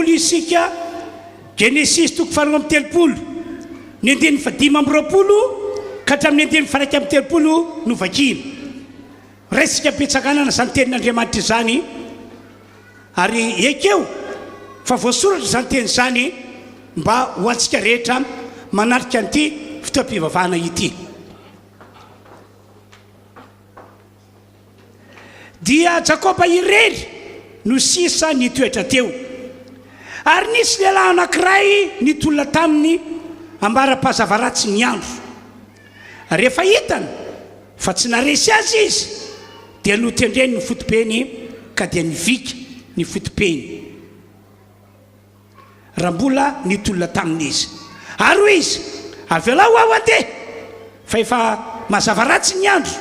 30 isika, Genesisy toko faha-32, ny andininy faha-25 ka hatramin'ny andininy faha-31 no vakina. Raisika am-pitsanganana izany tenin'Andriamanitra izany ary ekeo fa voasoratra izany teny izany mba ho antsika rehetra manatrika an'ity fotoam-pivavahana ity. Dia Jakoba irery no sisa nitoetra teo. Ary nisy lehilahy anankiray nitolona taminy ambara-pahazava-ratsy ny andro. Rehefa hitany fa tsy naharesy azy izy, dia notendreny ny fotopeny ka dia nivika ny fotopeny. Raha mbola nitolona taminy izy. Ary hoy izy, Avelao aho handeha, fa efa mazava ratsy ny andro.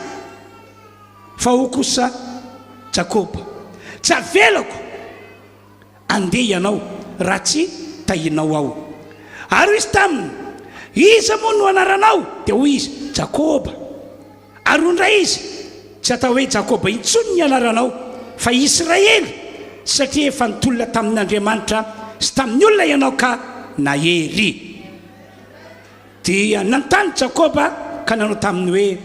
Fa hoy kosa Jakoba, Tsy avelako handeha ianao, raha tsy tahinao aho. Ary hoy izy taminy, Iza moa no anaranao? Dia hoy izy, Jakoba. Ary hoy indray izy, Tsy atao hoe Jakoba intsony ny anaranao, fa Israely, satria efa nitolona tamin'Andriamanitra sy tamin'ny olona ianao ka nahery. Dia nanontany Jakoba ka nanao taminy hoe,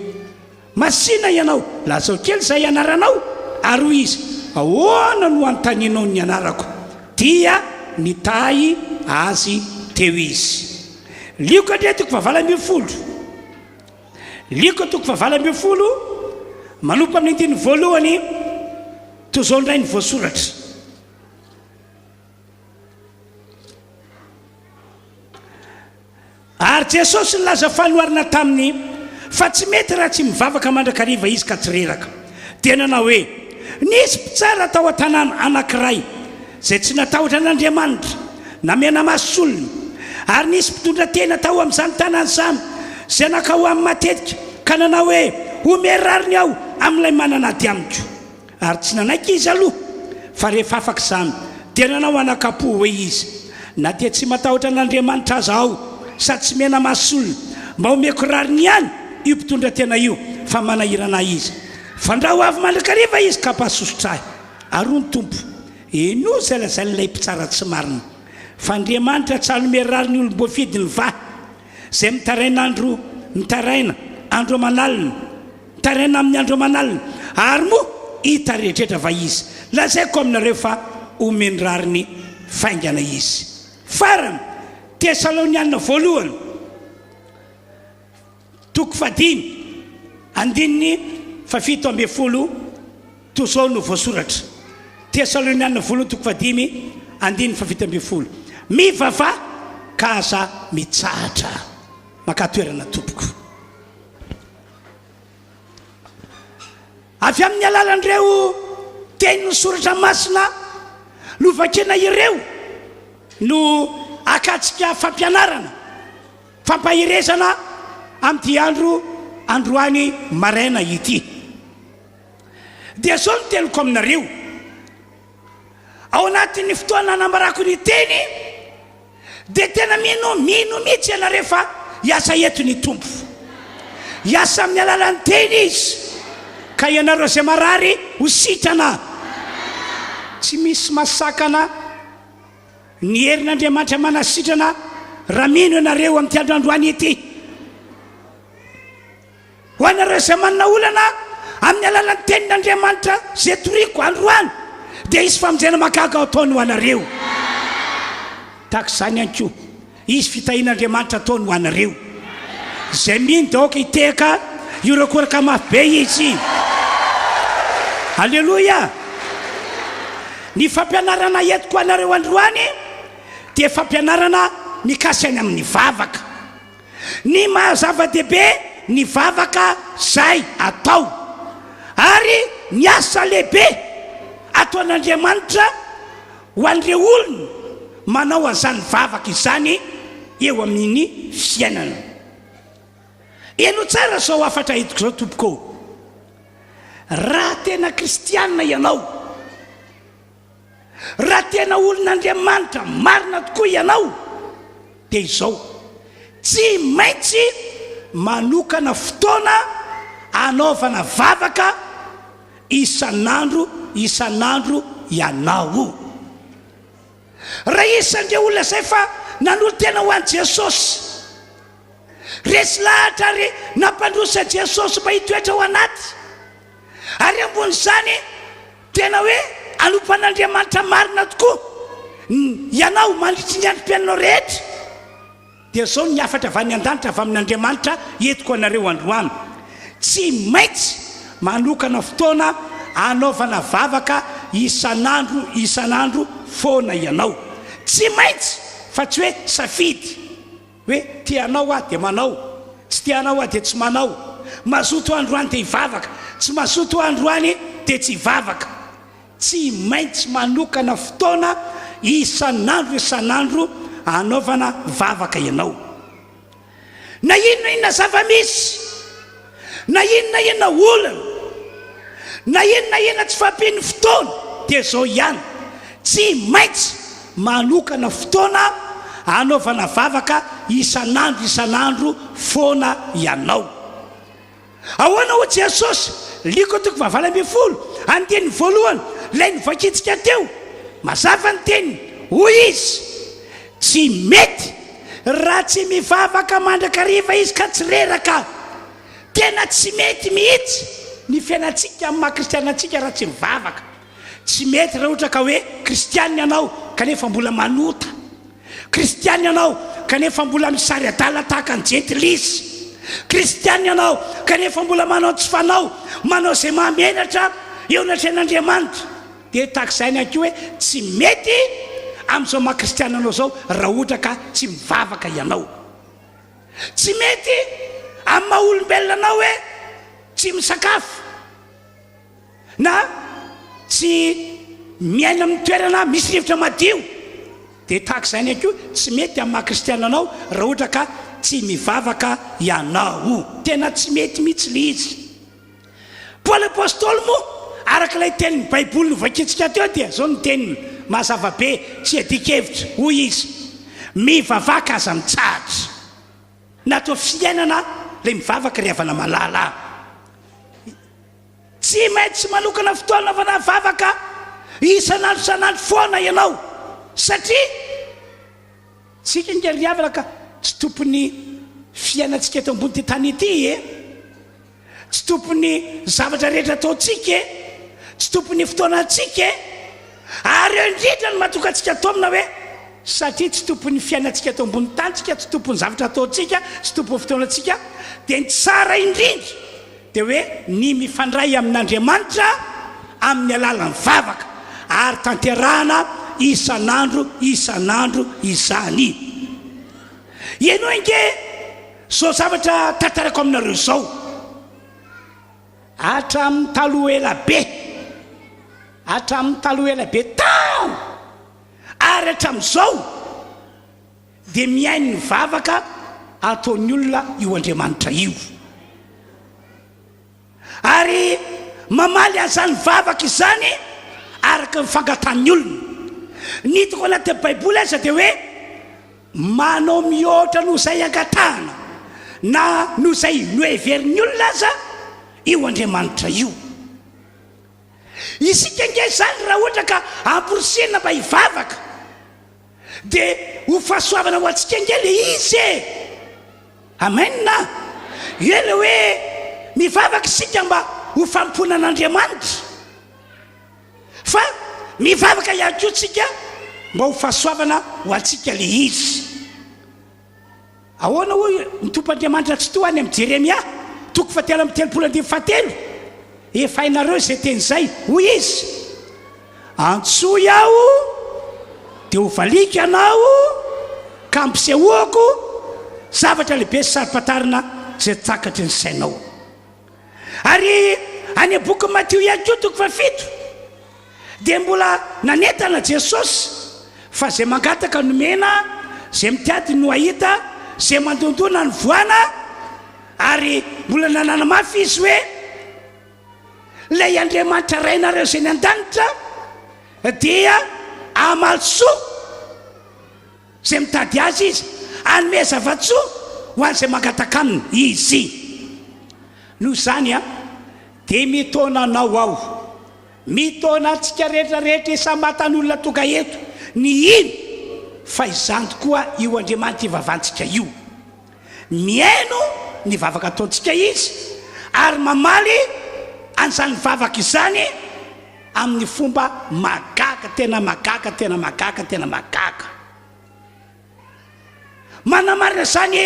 Masìna ianao, lazao kely izay anaranao. Ary hoy izy, Ahoana no anontanianao ny anarako? Dia nitahy azy teo izy. Lioka indray toko fahavalo ambin'ny folo. Lioka toko fahavalo ambin'ny folo, manomboka amin'ny andininy voalohany, toy izao indray ny voasoratra. Ary Jesosy nilaza fanoharana taminy fa tsy mety raha tsy mivavaka mandrakariva izy ka tsy reraka. Dia nanao hoe, Nisy mpitsara tao an-tanàna anankiray izay tsy natahotra an'Andriamanitra, na mena-maso olona. Ary nisy mpitondra tena tao amin'izany tanàna izany, izay nankao aminy matetika, ka nanao hoe, Omeo rariny aho amin'ilay manana ady amiko. Ary tsy nanaiky izy aloha, fa rehefa afaka izany, dia nanao anakam-po hoe izy, Na dia tsy matahotra an'Andriamanitra aza aho, sady tsy mena-maso olona, mba omeko rariny ihany io mpitondra tena io, fa manahirana ahy izy. Fandrao avy mandrakariva izy ka hampahasosotra ahy. Ary hoy ny Tompo, Henoy izay lazain'ilay mpitsara tsy marina, fa Andriamanitra tsy hanome rariny olom-boafidiny va, izay mitaraina andro mitaraina andro aman'alina, mitaraina aminy andro aman'alina, ary moa hitaredretra va izy? Lazaiko aminareo fa homeny rariny faingana izy. Farany, Tesaloniana voalohany. Toko fahadimy, andininy fahafito ambin'ny folo, toy izao no voasoratra, Tesaloniana voalohany toko fahadimy, andininy fahafito ambin'ny folo, Mivavaha ka aza mitsahatra. Makà toerana tompoko. Avy amin'ny alalan'ireo tenin'ny Soratra Masina novakina ireo no akantsika fampianarana. Fampaherezana amin'ity andro androany maraina ity. Dia izao no teniko aminareo, ao anatin'ny fotoana anambarako ny teny, dia tena mino, mino mihitsy ianareo fa hiasa eto ny Tompo. Hiasa amin'ny alalan'ny teny Izy, ka ianareo izay marary ho sitrana. Tsy misy masakana. Ny herin'Andriamanitra manasitrana raha mino ianareo amin'ity andro androany ity. Ho anareo izay manana olana amin'ny alalan'ny tenin'Andriamanitra izay toriko androany dia hisy famonjena mahagaga ataony ho anareo. Tahaka izany ihany koa, hisy fitahian'Andriamanitra ataony ho anareo. Izay mino dia aoka hitehaka hiorakoraka mafy be izy. Aleloia! Ny fampianarana entiko ho anareo androany dia fampianarana mikasika ny amin'ny vavaka. Ny maha zava-dehibe ny vavaka izay atao ary ny asa lehibe ataon'Andriamanitra ho an'ireo olona manao an'izany vavaka izany eo amin'ny fiainana. Henoy tsara izao hafatra entiko izao tompoko ô. Raha tena kristiana ianao, raha tena olon'Andriamanitra marina tokoa ianao, dia izao, tsy maintsy manokana fotoana anaovana vavaka isan'andro isan'andro ianao. Raha isan'ireo olona izay efa nanolo-tena ho an'i Jesosy, resy lahatra ary nampandroso an'i Jesosy mba hitoetra ao anaty, ary ambonin'izany tena hoe hanompo an'Andriamanitra marina tokoa ianao mandritry ny androm-piainanao rehetra, Dia izao ny hafatra avy any an-danitra avy amin'Andriamanitra entiko anareo androany, Tsy maintsy manokana fotoana hanaovana vavaka isan'andro isan'andro foana ianao. Tsy maintsy, fa tsy hoe safidy, hoe te hanao aho dia manao, tsy te hanao aho dia tsy manao, mazoto aho androany dia hivavaka, tsy mazoto aho androany dia tsy hivavaka. Tsy maintsy manokana fotoana isan'andro isan'andro hanaovana vavaka ianao. Na inona inona zava-misy, na inona inona olana, na inona inona tsy fahampian'ny fotoana, dia izao ihany, tsy maintsy manokana fotoana hanaovana vavaka isan'andro isan'andro foana ianao. Ahoana hoy Jesosy? Lioka toko faha-18, andininy voalohany, ilay novakintsika teo. Mazava ny teniny. Hoy Izy, Tsy mety raha tsy mivavaka mandrakariva izy ka tsy reraka. Tena tsy mety mihitsy ny fiainantsika amin'ny maha kristiana antsika raha tsy mivavaka. Tsy mety raha ohatra ka hoe kristiana ianao kanefa mbola manota. Kristiana ianao kanefa mbola misary adala tahaka ny jentilisa. Kristiana ianao kanefa mbola manao tsy fanao, manao izay mahamenatra eo anatrehan'Andriamanitra. Dia tahaka izany ihany koa hoe tsy mety amin'izao maha kristiana anao izao raha ohatra ka tsy mivavaka ianao. Tsy mety amin'ny maha olombelona anao hoe tsy misakafo. Na tsy miaina amin'ny toerana misy rivotra madio, dia tahaka izany ihany koa, tsy mety amin'ny maha kristiana anao raha ohatra ka tsy mivavaka ianao. Tena tsy mety mihitsy ilay izy. Paoly Apostoly moa, araka ilay tenin'ny Baiboly novakintsika teo dia izao no teniny, mazava be, tsy iadian-kevitra, hoy izy, Mivavaka aza mitsahatra. Natao fiainana ilay mivavaka ry havana malala a! Tsy maintsy manokana fotoana anaovana vavaka isan'andro isan'andro foana ianao satria tsika ange ry havana ka tsy tompon'ny fiainantsika eto ambony tany ity e! Tsy tompon'ny zavatra rehetra ataontsika e! Tsy tompon'ny fotoanantsika e! Ary eo indrindra no mahatonga antsika taomina hoe satria tsy tompon'ny fiainantsika eto ambony tany tsika, tsy tompon'ny zavatra ataontsika, tsy tompon'ny fotoanantsika, dia ny tsara indrindra dia hoe ny mifandray amin'Andriamanitra amin'ny alalan'ny vavaka ary tanterahana isan'andro isan'andro izany. Henoy ange izao zavatra tantaraiko aminareo izao. Hatramin'ny taloha ela be, hatramin'ny taloha ela be tao ary hatramin'izao dia mihaino ny vavaka ataon'ny olona io Andriamanitra io. Ary mamaly an'izany vavaka izany araka ny fangatahan'ny olona. Ny hitako anatin'ny Baiboly aza dia hoe manao mihoatra noho izay angatahana na noho izay noheverin'ny olona aza io Andriamanitra io. Isika ange izany raha ohatra ka amporisihina mba hivavaka dia ho fahasoavana ho antsika ange ilay izy e! Amen a! Eo ilay hoe mivavaka isika mba ho fanompoana an'Andriamanitra fa mivavaka ihany koa tsika mba ho fahasoavana ho antsika ilay izy. Ahoana hoy ny Tompo Andriamanitra Tsitoha any amin'i Jeremia, toko fahatelo amby telopolo andininy fahatelo? Efa hainareo izay teny izay, hoy Izy, Antsoy Aho, dia hovaliako ianao, ka hampisehoako zavatra lehibe sy saro-pantarina izay takatry ny sainao. Ary any amin'ny bokin'i Matio ihany koa, toko fahafito, Dia mbola nanentana Jesosy fa izay mangataka nomena, izay mitady no hahita, izay mandondona no vohana, ary mbola nananamafy Izy hoe, Ilay Andriamanitra Rainareo izay any an-danitra dia hamaly soa izay mitady Azy Izy, hanome zava-tsoa ho an'izay mangataka Aminy Izy. Noho izany, dia mitaona anao Aho. Mitaona antsika rehetra rehetra isam-batan'olona tonga eto ny hino. Fa izany tokoa io Andriamanitra ivavahantsika io. Mihaino ny vavaka ataontsika Izy ary mamaly an'izany vavaka izany amin'ny fomba mahagaga, tena mahagaga, tena mahagaga, tena mahagaga. Manamarina izany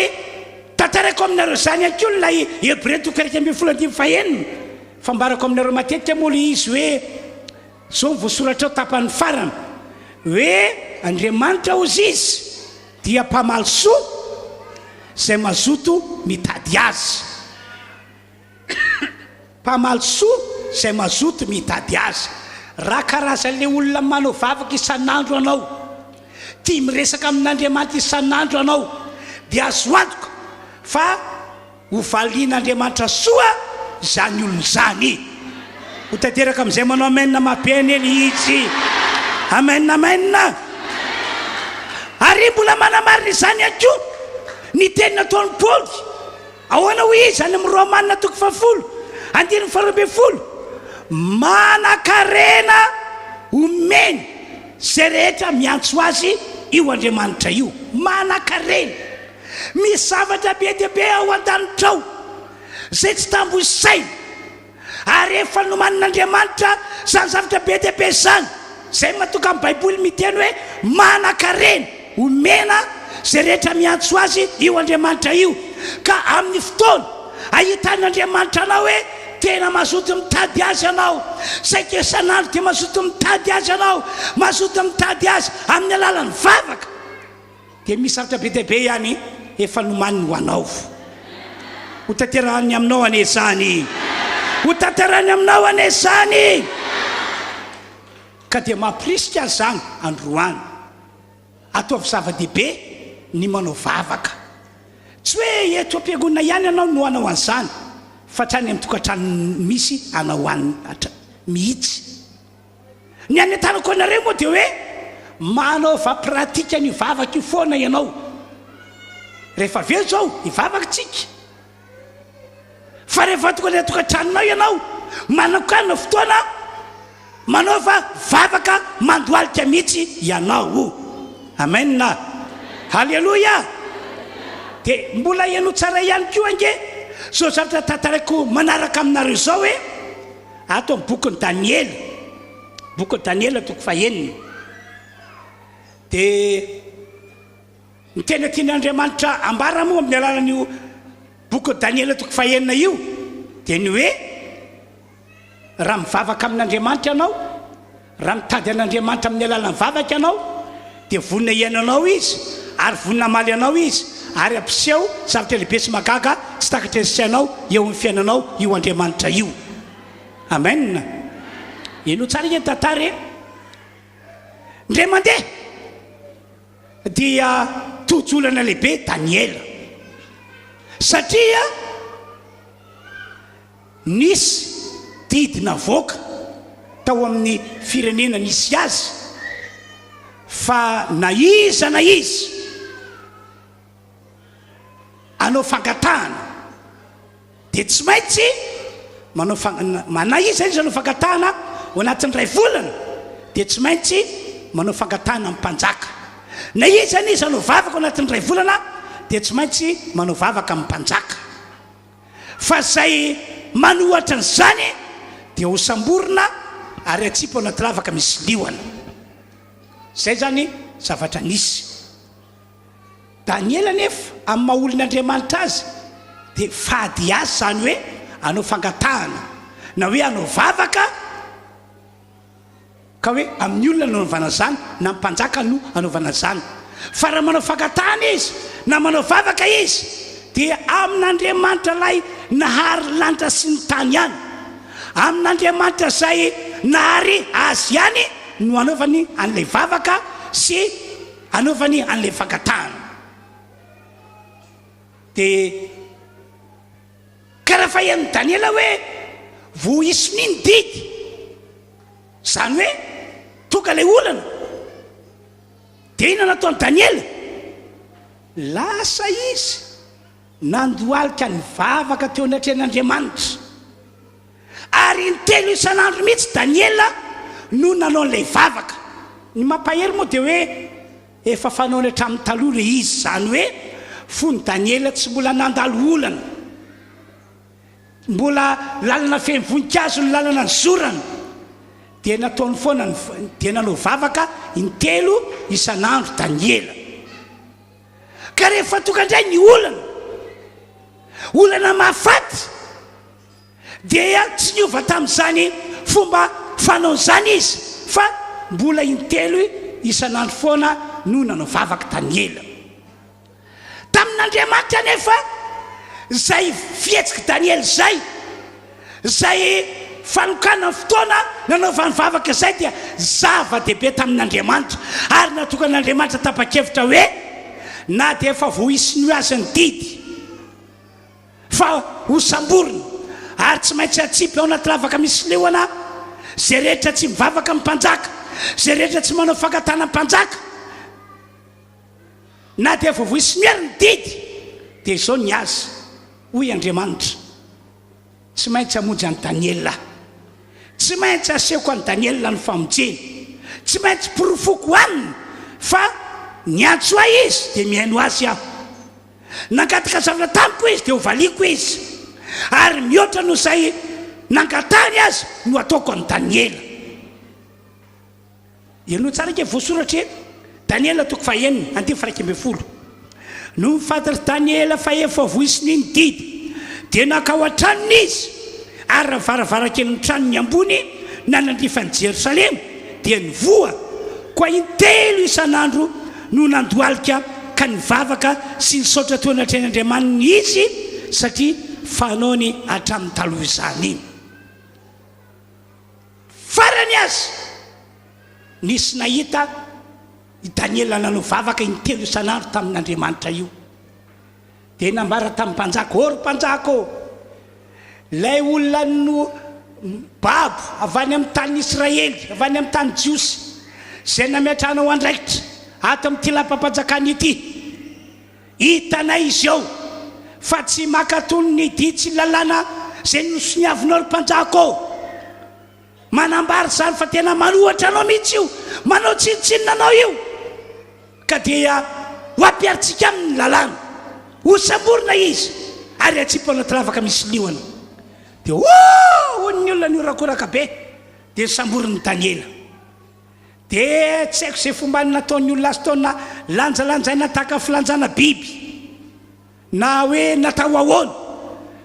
tantaraiko aminareo izany ihany koa ilay Hebreo toko 11 andininy fahenina. Fambarako aminareo matetika moa ilay izy hoe izao no voasoratra ao tapany farany hoe Andriamanitra hozy izy dia mpamaly soa izay mazoto mitady azy. Mpamaly soa izay mazoto mitady azy. Raha karazan'ilay olona manao vavaka isan'andro anao, tia miresaka amin'Andriamanitra isan'andro anao, dia azo antoka fa ho valian'Andriamanitra soa izany olona izany. Ho tanteraka amin'izay manao amen mafy be anie ny izy. Amen amen. Ary mbola manamarina izany ihany koa ny teny nataon'i Paoly. Ahoana hoy izy any amin'ny Romana toko fahafolo, andininy faharoa ambin'ny folo? Manan-karena omeny izay rehetra miantso azy io Andriamanitra io. Manan-karena. Misy zavatra be dia be ao an-danitra ao izay tsy tambo isaina. Ary efa nomanin'Andriamanitra izany zavatra be dia be izany. Izay no mahatonga ny Baiboly miteny hoe manan-karena omena izay rehetra miantso Azy io Andriamanitra io. Ka amin'ny fotoana ahitan'Andriamanitra anao hoe tena mazoto mitady Azy ianao, saika isan'andro dia mazoto mitady Azy ianao, mazoto mitady Azy amin'ny alalan'ny vavaka, Dia misy zavatra be dia be ihany efa nomaniny ho anao. Ho tanterahany aminao anie izany. Ho tanterahany aminao anie izany. Ka dia mampirisika azy izany androany. Ataovy zava-dehibe ny manao vavaka. Tsy hoe eto am-piangonana ihany ianao no hanao an'izany, fa hatrany amin'ny tokantrano misy anao any mihitsy. Ny anentanako anareo moa dia hoe manaova pratique an'io vavaka io foana ianao. Rehefa avy eo izao hivavaka tsika. Fa rehefa tonga any an-tokantranonao ianao, manokana fotoana manaova vavaka mandohalika mihitsy ianao. Amen. Haleloia. Dia mbola heno tsara ihany koa ange izao zavatra tantaraiko manaraka aminareo izao hoe. Ato amin'ny bokin'i Daniela, bokin'i Daniela toko fahenina, dia ny tena tian'Andriamanitra ambara moa amin'ny alalan'io bokin'i Daniela toko fahenina io dia ny hoe raha mivavaka amin'Andriamanitra ianao, raha mitady an'Andriamanitra amin'ny alalan'ny vavaka ianao, dia vonona hihaino anao Izy ary vonona hamaly anao Izy ary hampiseho zavatra lehibe sy mahagaga tsy takatry ny sainao eo amin'ny fiainanao io Andriamanitra io. Amen. Henoy tsara ange ny tantara e. Indray mandeha dia tojo olana lehibe Daniela satria Nisy didy navoaka tao amin'ny firenena nisy azy fa na iza na iza hanao fangatahana dia tsy maintsy manao na iza na iza hanao fangatahana ao anatin'ny iray volana dia tsy maintsy manao fangatahana amin'ny mpanjaka. Na iza na iza hanao vavaka ao anatin'ny iray volana dia tsy maintsy manao vavaka amin'ny mpanjaka. Fa izay manohatra an'izany dia hosamborina ary hatsipy ao anaty lavaka misy liona. Izay izany zavatra nisy. Daniela anefa, amin'ny maha olon'Andriamanitra azy, dia fady azy izany hoe hanao fangatahana, na hoe hanao vavaka, Ka hoe amin'ny olona no anaovana izany na ny mpanjaka no anaovana izany. Fa raha manao fangatahana izy na manao vavaka izy dia amin'Andriamanitra ilay nahary lanitra sy ny tany ihany, amin'Andriamanitra izay nahary azy ihany no anaovany an'ilay vavaka sy anaovany an'ilay fangatahana. Dia. Ka raha fahenon'i Daniela hoe voahisonia ny didy, izany hoe tonga ilay olana, dia inona no nataon'i Daniela? Lasa izy nandohalika nivavaka teo anatrehan'Andriamanitra. Ary intelo isan'andro mihitsy Daniela no nanao an'ilay vavaka. Ny mampahery moa dia hoe. Efa fanaony hatramin'ny taloha ilay izy, izany hoe fony Daniela tsy mbola nandalo olana. Mbola lalana feno voninkazo ny lalana nizorana, dia nataony foana ny, dia nanao vavaka intelo isan'andro Daniela. Ka rehefa tonga indray ny olana, olana mahafaty, dia tsy niova tamin'izany fomba fanaony izany izy, fa mbola intelo isan'andro foana no nanao vavaka Daniela. Tamin'Andriamanitra anefa izay fihetsik'i Daniela izay, izay fanokanany fotoana nanaovany vavaka izay dia zava-dehibe tamin'Andriamanitra, ary natokan'Andriamanitra tapa-kevitra hoe na dia efa voaisiny ho azy ny didy fa hosamborina ary tsy maintsy hatsipy ao anaty lavaka misy liona izay rehetra tsy mivavaka amin'ny mpanjaka, izay rehetra tsy manao fangatahana mpanjaka. Na dia voavoisin'ny hery ny didy, dia izao ny azy, hoy Andriamanitra, Tsy maintsy hamonjy an'i Daniela Aho. Tsy maintsy hasehoko an'i Daniela ny famonjena. Tsy maintsy porofoko aminy fa niantso Ahy izy, dia mihaino azy Aho. Nangataka zavatra tamiko izy, dia hovaliako izy. Ary mihoatra noho izay nangatahany aza no hataoko an'i Daniela. Henoy tsara ange voasoratra eto, Daniela toko fahenina, andininy faha 11. Nony fantatr'i Daniela fa efa voisiny ny didy, dia nankao an-tranony izy, ary raha varavarankelin'ny tranony ambony nanandrify an'i Jerosalema, dia nivoha, koa intelo isan'andro no nandohalika ka nivavaka sy nisaotra teo anatrehan'Andriamaniny izy, satria fanaony hatramin'ny taloha izany. Farany aza, nisy nahita i Daniela nanao vavaka intelo isan'andro tamin'Andriamanitra io. Dia nambara tamin'ny mpanjaka, Ô ry mpanjaka ô, ilay olona no babo avy any amin'ny tanin'i Israely, avy any amin'ny tany jiosy, izay nametrahanao andraikitra ato amin'ity lapam-panjakana ity, Hitanay izy eo fa tsy mankatò ny didy sy ny lalàna izay nosoniavinao ry mpanjaka ô! Manambara izany fa tena manohatra anao mihitsy io, manao tsinontsinona anao io, ka dia ho ampiharintsika aminy ny lalàna, hosamborina izy ary hatsipy ao anaty lavaka misy liona. Dia ô! hoy ny olona nihorakoraka be, dia nosamborin'i Daniela. Dia tsy haiko izay fomba nataon'ny olona azy tao na lanjalanjaina tahaka ny filanjana biby na hoe natao ahoana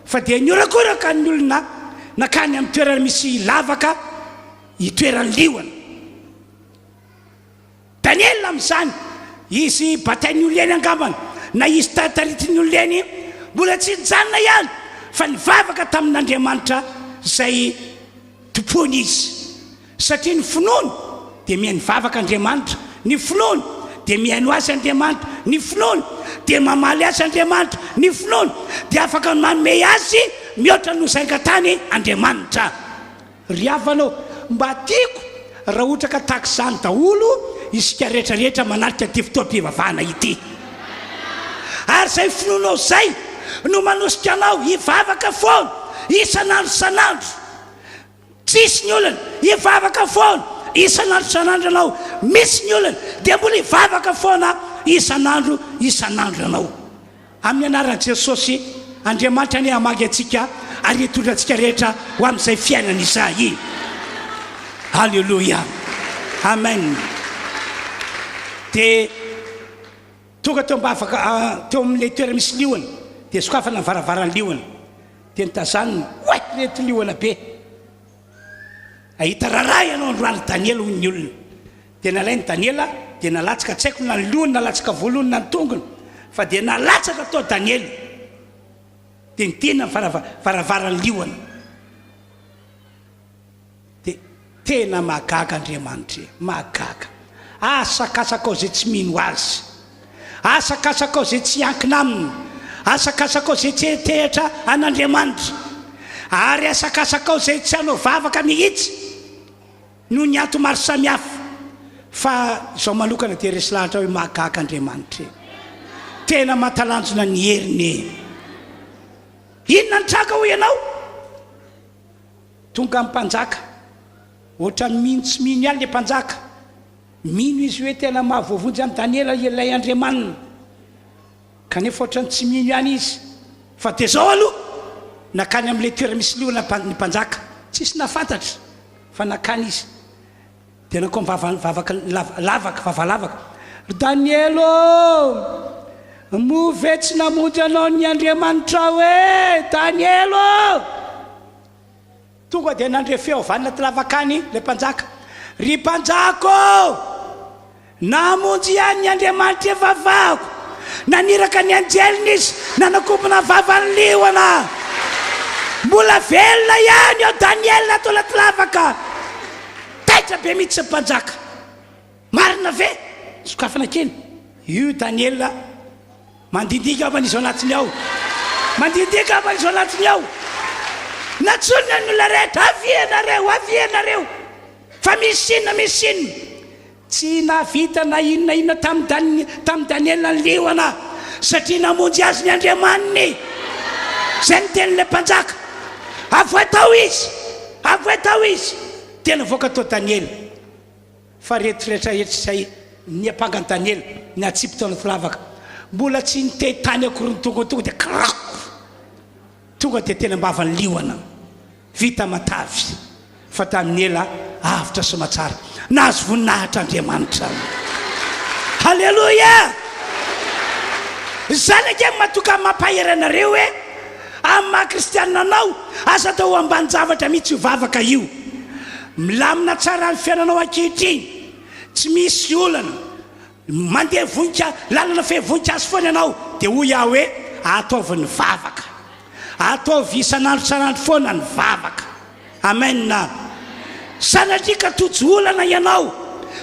fa dia nihorakoraka ny olona nankany amin'ny toerana misy lavaka itoeran'ny liona. Daniela amin'izany, izy batain'ny olona eny angambany na izy taritin'ny olona eny, mbola tsy nijanona ihany fa nivavaka tamin'Andriamanitra izay tompoiny izy. Satria ny finoany dia mihaino vavaka Andriamanitra, ny finoany dia mihaino azy Andriamanitra, ny finoany dia mamaly azy Andriamanitra, ny finoany dia afaka manome azy mihoatra noho izay angatahany Andriamanitra. Ry havana ô, mba tiako raha ohatra ka tahaka izany daholo isika rehetra rehetra manatrika ity fotoam-pivavahana ity. Ary izay finoanao izay no manosika anao hivavaka foana isan'andro isan'andro. Tsisy ny olana, hivavaka foana isan'andro isan'andro ianao. Misy ny olana, dia mbola hivavaka foana isan'andro isan'andro ianao. Amin'ny anaran'i Jesosy, Andriamanitra anie hamagy antsika ary hitondra antsika rehetra ho amin'izay fiainana izay. Alléluia. Amen. Dia tonga teo am-bavaka, teo amin'ilay toerana misy liona, dia sokafana ny varavaran'ny liona. Dia notazaniny, Oay! Ireto liona be! Hahita raharaha ianao androany ry Daniela, hoy ny olona. Dia nalain'i Daniela, dia nalatsaka, tsy haiko na ny lohany nalatsaka voalohany na ny tongony, fa dia nalatsaka tao Daniela. Dia nidina ny varavaran'ny liona. Dia tena mahagaga Andriamanitra e! Mahagaga. Asakasakao izay tsy mino Azy. Asakasakao izay tsy hiankina Aminy. Asakasakao izay tsy hitehitra an'Andriamanitra. Ary asakasakao izay tsy hanao vavaka mihitsy noho ny antony maro samihafa. Fa izao manokana dia resy lahatra hoe mahagaga Andriamanitra e! Tena mahatalanjona ny heriny e! Inona ny tranga hoy ianao? Tonga ny mpanjaka. Ohatran'ny mino tsy mino ihany ilay mpanjaka. Mino izy hoe tena mahavoavonjy an'i Daniela ilay Andriamaniny. Kanefa ohatran'ny tsy mino ihany izy. Fa dia izao aloha, nankany amin'ilay toerana misy liona ny mpanjaka. Tsisy nahafantatra fa nankany izy. Dia nankao amin'ny vava, vavaka, lavaka, vava lavaka. Ry Daniela ô! Moa ve tsy namonjy anao ny Andriamanitrao e? Daniela ô! Tonga dia nandre feo avy any anaty lavaka any ilay mpanjaka, Ry mpanjaka ô! Namonjy ihany ny Andriamanitra ivavahako! Naniraka ny anjeliny izy nanakombona vavan'ny liona! Mbola velona ihany eo Daniela ato anaty lavaka! Taitra be mihitsy ny mpanjaka! Marina ve? Sokafana kely. Io Daniela mandindinika angamba izy ao anatiny ao. Mandindinika angamba izy ao anatiny ao. Nantsoina ny olona rehetra, avia ianareo, avia ianareo. Fa misy inona, misy inona. Tsy nahavita na inona inona tamin'i Dan, tamin'i Daniela ny liona, satria namonjy azy ny Andriamaniny. Izay ny tenin'ilay mpanjaka. Avoay tao izy, avoay tao izy. Dia navoaka tao Daniela. Fa reto rehetra rehetra izay niampanga an'i Daniela, natsipy tao anaty lavaka, mbola tsy nitehy tany akory ny tongony, tonga dia krako! Tonga dia teny am-bavan'ny liona, vita matavy. Fa Daniela avotra soamatsara, nahazo voninahitra Andriamanitra. Haleloia! Izany ange no mahatonga mampahery anareo hoe, amin'ny maha kristianina anao, aza atao ho ambanin-javatra mihitsy io vavaka io. Milamina tsara ny fiainanao ankehitriny, tsy misy olana, mandeha voninka lalana feno voninkazo foana ianao, dia hoy aho hoe ataovy ny vavaka, ataovy isan'andro isan'andro foana ny vavaka. Amen. Sanatria ka tojo olana ianao,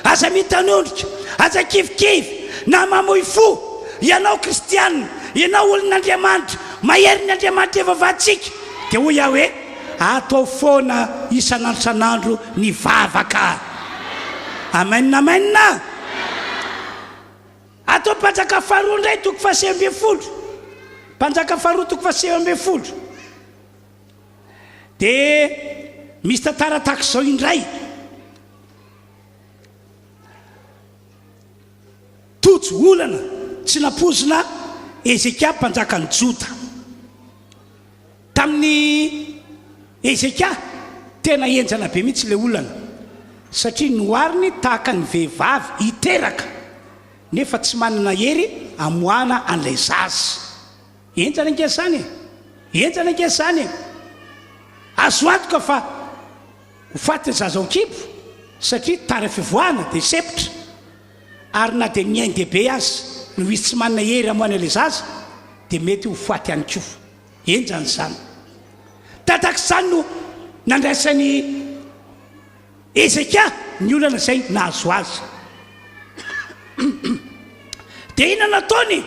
aza mitanondrika, aza kivikivy, na mamoy fo, ianao kristiana, ianao olon'Andriamanitra, mahery ny Andriamanitra ivavahantsika, dia hoy aho hoe, Atao foana isan'andro isan'andro ny vavaka. Amen amen. Atao Mpanjaka faharoa indray toko fahasivy ambin'ny folo. Mpanjaka faharoa toko fahasivy ambin'ny folo. Dia misy tantara tahaka izao indray. Tojo olana tsy nampoizina Hezekia mpanjakan'i Joda. Tamin'i Hezekia, tena henjana be mihitsy ilay olana, satria nohariny tahaka ny vehivavy hiteraka, nefa tsy manana hery hamoahana an'ilay zaza. Henjana ange izany e! Henjana ange izany e! Azo antoka fa ho faty ny zaza ao an-kibo, satria tara fivoahana dia sempotra, ary na dia ny ain-dehibe aza, noho izy tsy manana hery hamoahana ilay zaza, dia mety ho faty ihany koa. Henjana izany. Tahaka izany no nandraisan'i Hezekia ny olana izay nahazo azy. Dia inona no nataony?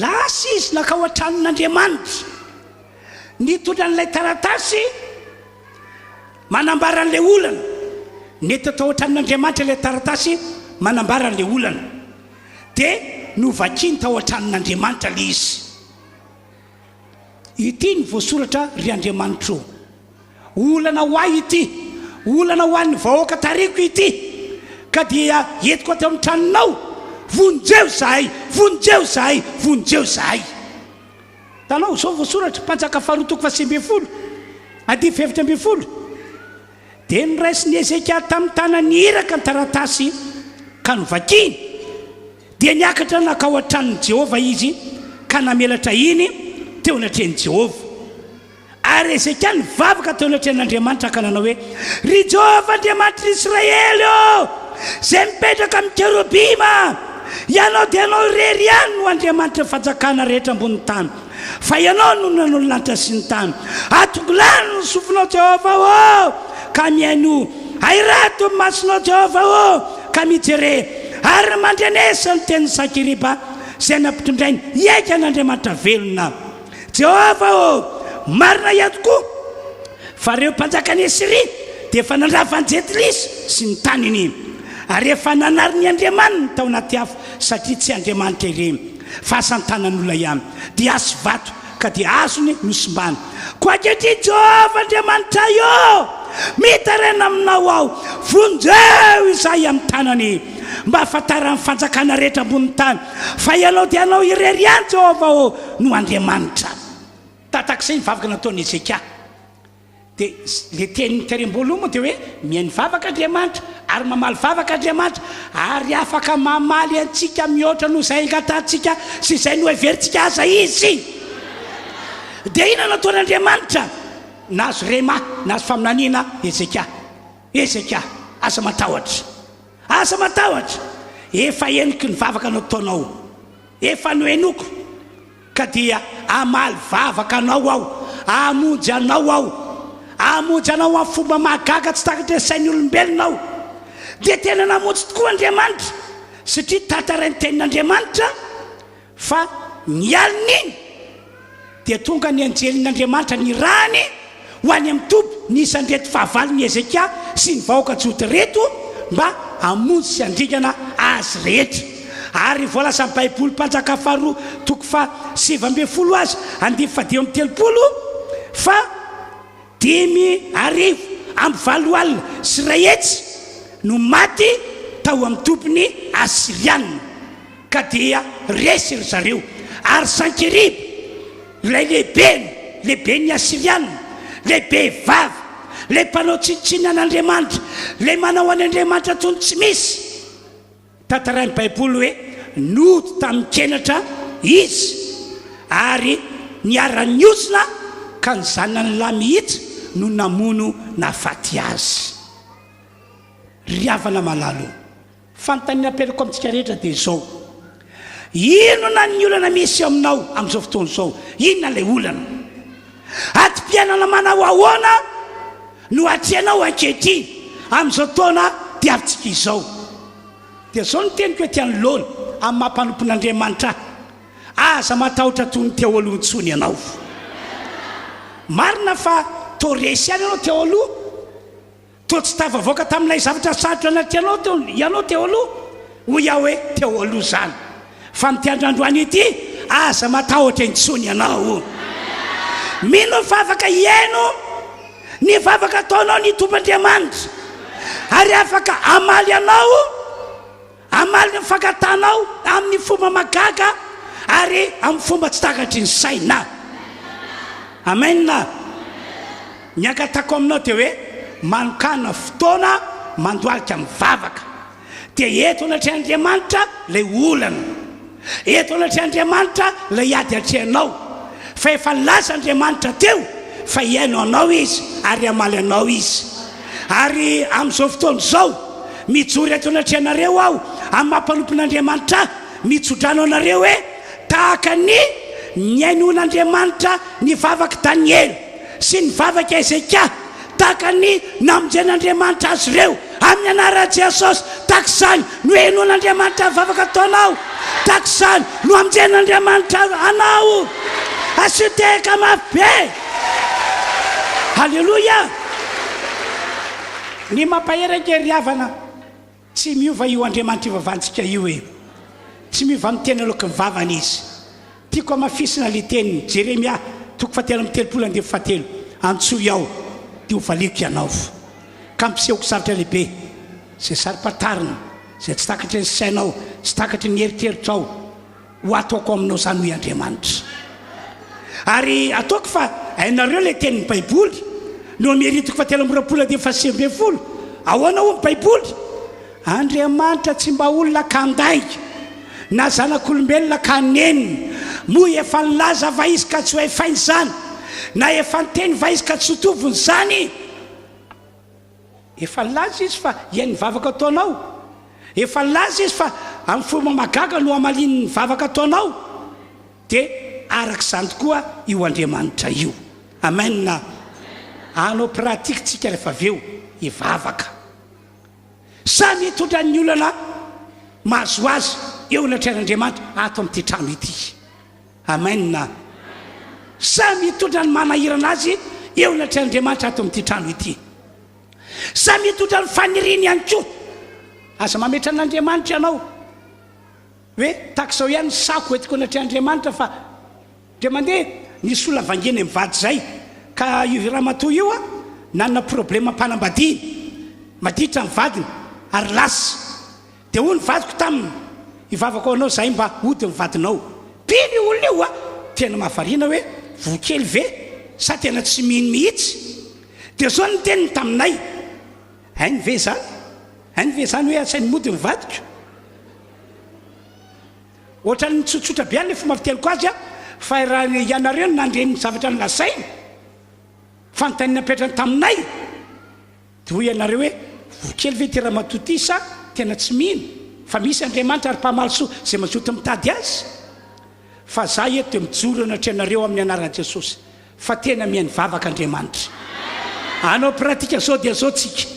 Lasa izy nankao an-tranon'Andriamanitra, nitondra an'ilay taratasy manambara an'ilay olana. Nety tao an-tranon'Andriamanitra ilay taratasy manambara an'ilay olana. Dia novakiny tao an-tranon'Andriamanitra ilay izy. Ity ny voasoratra, Ry Andriamanitro ô! Olana ho ahy ity, olana ho an'ny vahoaka tarihiko ity, ka dia entiko ato amin'ny tranonao, vonjeo izahay, vonjeo izahay, vonjeo izahay. Hitanao, izao voasoratra, Mpanjaka faharoa toko fahasivy ambin'ny folo, andininy fahefatra ambin'ny folo. Dia noraisin'i Hezekia tamin'ny tanan'ny iraka ny taratasy ka novakiny. Dia niakatra nankao an-tranon'i Jehovah izy ka namelatra iny teo anatrehan'i Jehovah. Ary Hezekia nivavaka teo anatrehan'Andriamanitra ka nanao hoe, Ry Jehovah Andriamanitr'ny Israely ô, izay mipetraka amin'ny kerobima, Ianao dia Ianao irery ihany no Andriamanitry ny fanjakana rehetra ambonin'ny tany. Fa Ianao no nanao ny lanitra sy ny tany. Atongilano ny sofinao, Jehovah ô, ka mihainoa. Ahirato ny masonao, Jehovah ô, ka mijere. Ary mandrenesa ny tenin'i Sankeriba izay nampitondrainy hiaiky an'Andriamanitra velona. Jehovah ô, marina ihany tokoa fa ireo mpanjakan'i Asyria dia efa nandrava an'i Jentilisa sy ny taniny, ary efa nanary ny andriamaniny tao anaty afo, satria tsy andriamanitra ireny, fa asan-tanan'olona ihany, dia hasy vato, ka dia azony nosimbana. Koa ankehitriny, Jehovah Andriamanitray ô, mitaraina aminao aho, vonjeo izahay amin'ny tanany. mba hahafantaran'ny fanjakana rehetra ambonin'ny tany fa Ianao dia Ianao irery ihany, Jehovah ô, no Andriamanitra. Tatak'izay ny vavaka nataon'i Hezekia. Dia ilay teniny tery am-boalohany moa dia hoe mihaino vavaka Andriamanitra ary mamaly vavaka Andriamanitra ary afaka mamaly antsika mihoatra noho izay angatahantsika sy izay noheverintsika aza Izy. Dia inona no nataon'Andriamanitra? Nahazo rhema, nahazo faminaniana Hezekia. Hezekia, aza matahotra. Aza matahotra. Efa henoko ny vavaka nataonao. Efa nohenoko. Ka dia hamaly vavaka anao Aho, hamonjy anao Aho, hamonjy anao amin'ny fomba mahagaga tsy takatry ny sain'ny olombelona Aho. Dia tena namonjy tokoa Andriamanitra, satria tantarain'ny Tenin'Andriamanitra fa ny alin'iny dia tonga ny anjelin'Andriamanitra nirahany ho any amin'ny toby nisy an'ireto fahavalon'i Hezekia sy ny vahoaka Joda ireto mba hamonjy sy handringana azy rehetra. Ary voalazan'ny Baiboly Mpanjaka faharoa toko faha 19 aza andininy faha 35 fa 185 oliva no maty tao amin'ny tobin'ny Asyriana. Ka dia resy ry zareo. Ary Sankeriba, ilay lehibeny, lehiben'ny Asyriana, ilay be vava, ilay mpanao tsinontsinona an'Andriamanitra, ilay manao an' Andriamanitra toy ny tsy misy. Tantarain'ny Baiboly hoe nody tamin-kenatra izy ary niara-niozona ka ny zanany lahy mihitsy no namono nahafaty azy. Ry havana malala ô! Fanontaniana apetrako amintsika rehetra dia izao, Inona ny olana misy eo aminao amin'izao fotoana izao? Inona ilay olana? Adim-piainana manao ahoana no atrehinao ankehitriny amin'izao taona diavintsika izao? Dia izao no teniko ety anoloana amin'ny maha mpanompon'Andriamanitra ahy, Aza matahotra toy ny teo aloha intsony ianao. Marina fa toa resy ihany ianao teo aloha, Toa tsy tafavoaka tamin'ilay zavatra sarotra natrehanao teo ianao teo aloha, hoy aho hoe teo aloha izany. Fa amin'ity andro androany ity, aza matahotra intsony ianao. Mino aho fa afaka hihaino ny vavaka ataonao ny Tompo Andriamanitra, ary afaka hamaly anao. Hamaly ny fangatanao amin'ny fomba mahagaga ary amin'ny fomba tsy takatry ny saina. Amen. Ny angatako aminao dia hoe manokàna fotoana mandohalika mivavaka. Dia eto anatrehan'Andriamanitra ilay olana. Eto anatrehan'Andriamanitra ilay ady atrehanao. Fa efa nilaza Andriamanitra teo fa hihaino anao Izy ary hamaly anao Izy. Ary amin'izao fotoana izao, mijoro eto anatrehanareo aho amin'ny maha mpanompon'Andriamanitra ahy, mitsodrano anareo hoe tahaka ny nihainoan'Andriamanitra ny vavak'i Daniela sy ny vavak'i Hezekia, tahaka ny namonjen'Andriamanitra azy ireo amin'ny anaran'i Jesosy, tahaka izany no henoan'Andriamanitra ny vavaka ataonao, tahaka izany no hamonjen'Andriamanitra anao. Asio tehaka mafy be. Aleloia! Ny mampahery ange ry havana, tsy miova io Andriamanitra ivavahantsika io e. Tsy miova amin'ny teny aloaky ny vavany Izy. Tiako hamafisina ilay teniny, Jeremia toko fahatelo amby 30 andininy fahatelo, Antsoy Aho, dia hovaliako ianao, ka hampisehoko zavatra lehibe izay saro-pantarina, izay tsy takatry ny sainao, tsy takatry ny eritreritrao. Ho ataoko aminao izany, hoy Andriamanitra. Ary ataoko fa hainareo ilay tenin'ny Baiboly, Nomery toko fahatelo amby 20 andininy faha-19. Ahoana hoy ny Baiboly? Andriamanitra tsy mba olona ka handainga, na zanak'olombelona ka hanenina. Moa efa nilaza va Izy ka tsy ho efainy izany? Na efa niteny va Izy ka tsy ho tovony izany? Efa nilaza Izy fa hihaino ny vavaka ataonao. Efa nilaza Izy fa amin'ny fomba mahagaga no hamaliany ny vavaka ataonao. Dia araka izany tokoa io Andriamanitra io. Amen. Hanao pratique tsika rehefa avy eo hivavaka. Samy hitondra ny olana mahazo azy eo anatrehan'Andriamanitra ato amin'ity trano ity. Amen. Samy hitondra ny manahirana azy eo anatrehan'Andriamanitra ato amin'ity trano ity. Samy hitondra ny faniriany ihany koa. Aza mametra an'Andriamanitra ianao hoe tahaka izao ihany ny sako entiko anatrehan'Andriamanitra fa ndre mandeha nisy olona vangiana mivady izay ka io ramatoa io nanana problème am-panambadiana, maditra ny vadiny ary lasa. Dia hoy ny vadiko taminy, Hivavaka ho anao izahay mba hody ny vadinao. Mpino io olona io a! Tena mahavariana hoe voa kely ve sa tena tsy mino mihitsy? Dia izao no teniny taminay, Hainy ve izany? Hainy ve izany hoe asainy mody ny vadiko? Ohatran'ny tsotsotra be ihany ilay fomba fiteniko azy a! Fa raha ianareo no nandre ny zavatra nolazainy, fanontaniana napetrany taminay, Dia hoy ianareo hoe, Voa kely ve ity ramatoa ity sa tena tsy mino fa misy Andriamanitra ary mpamaly soa izay mazoto mitady Azy? Fa za eto dia mijoro eo anatrehanareo amin'ny anaran'i Jesosy fa tena mihaino vavaka Andriamanitra. Hanao pratika zao dia zao tsika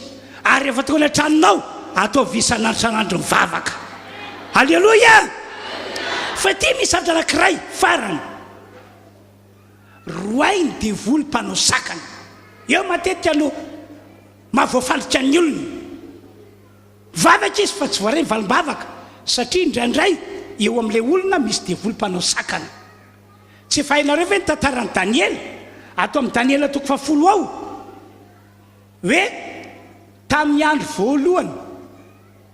ary rehefa tonga any an-tranonao ataovy isan'andro isan'andro ny vavaka. Aleloia! Fa ity misy zavatra anankiray farany. Roahy ny devoly mpanao sakana. Eo matetika no mahavoafandrika ny olona. Mivavaka izy fa tsy voaray ny valim-bavaka satria indraindray eo amin'ilay olona misy devoly mpanao sakana. Tsy efa hainareo ve ny tantaran'i Daniela? Ato amin'ny Daniela toko fahafolo ao hoe tamin'ny andro voalohany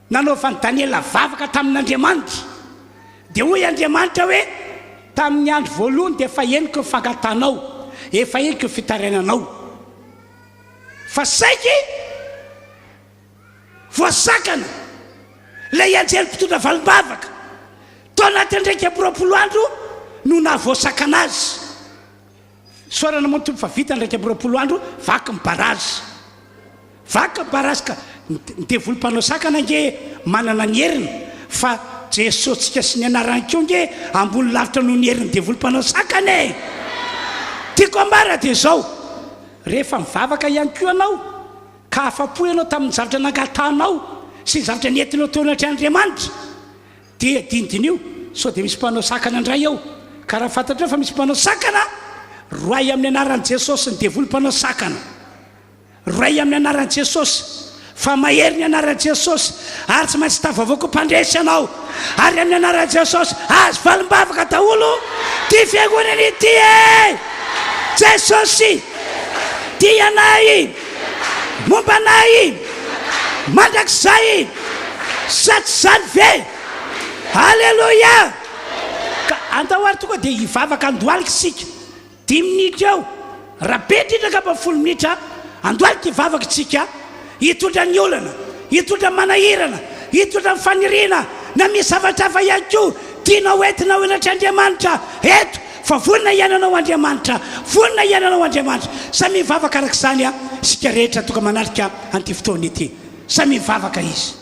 Nanaovan'i Daniela vavaka tamin'Andriamanitra. Dia hoy Andriamanitra hoe, Tamin'ny andro voalohany dia efa henoko ny fangatanao, efa henoko ny fitarainanao. Fa saiky voasakana ilay anjely mpitondra valim-bavaka. Tao anatin'ny 21 andro no nahavoasakana azy. Isaorana moa ny Tompo fa vita ny 21 andro, vaky ny barazy. Vaky ny barazy ka ny devoly mpanao sakana ange manana ny heriny fa Jesotsika sy ny anarany koa ange ambony lavitra noho ny herin'ny devoly mpanao sakana e! Tiako ambara dia izao, rehefa mivavaka ihany koa ianao ka afa-po ianao tamin'ny zavatra nangatahanao sy ny zavatra nentinao teo anatrehan'Andriamanitra, Dia dinidiniho sao dia misy mpanao sakana indray eo. Ka raha fantatrao fa misy mpanao sakana, roahy amin'ny anaran'i Jesosy ny devoly mpanao sakana. Roahy amin'ny anaran'i Jesosy, fa mahery ny anaran'i Jesosy, ary tsy maintsy tafavoaka ho mpandresy ianao. Ary amin'ny anaran'i Jesosy, azo valim-bavaka daholo ity fiangonana ity e! Jesosy tia anay, momba anay mandrakizay. Sa tsy izany ve? Aleloia! Ka andao ary tonga dia hivavaka andohalika isika. Dimy minitra eo, raha be indrindra angamba folo minitra, andohalika hivavaka isika, hitondra ny olana, hitondra ny manahirana, hitondra ny faniriana, na misy zavatra hafa ihany koa tianao entina ho enatr'Andriamanitra eto, fa vonona hiainanao Andriamanitra, vonona hiainanao Andriamanitra. Samia mivavaka araka izany isika rehetra tonga manatrika an'ity fotoana ity. Samia mivavaka izy.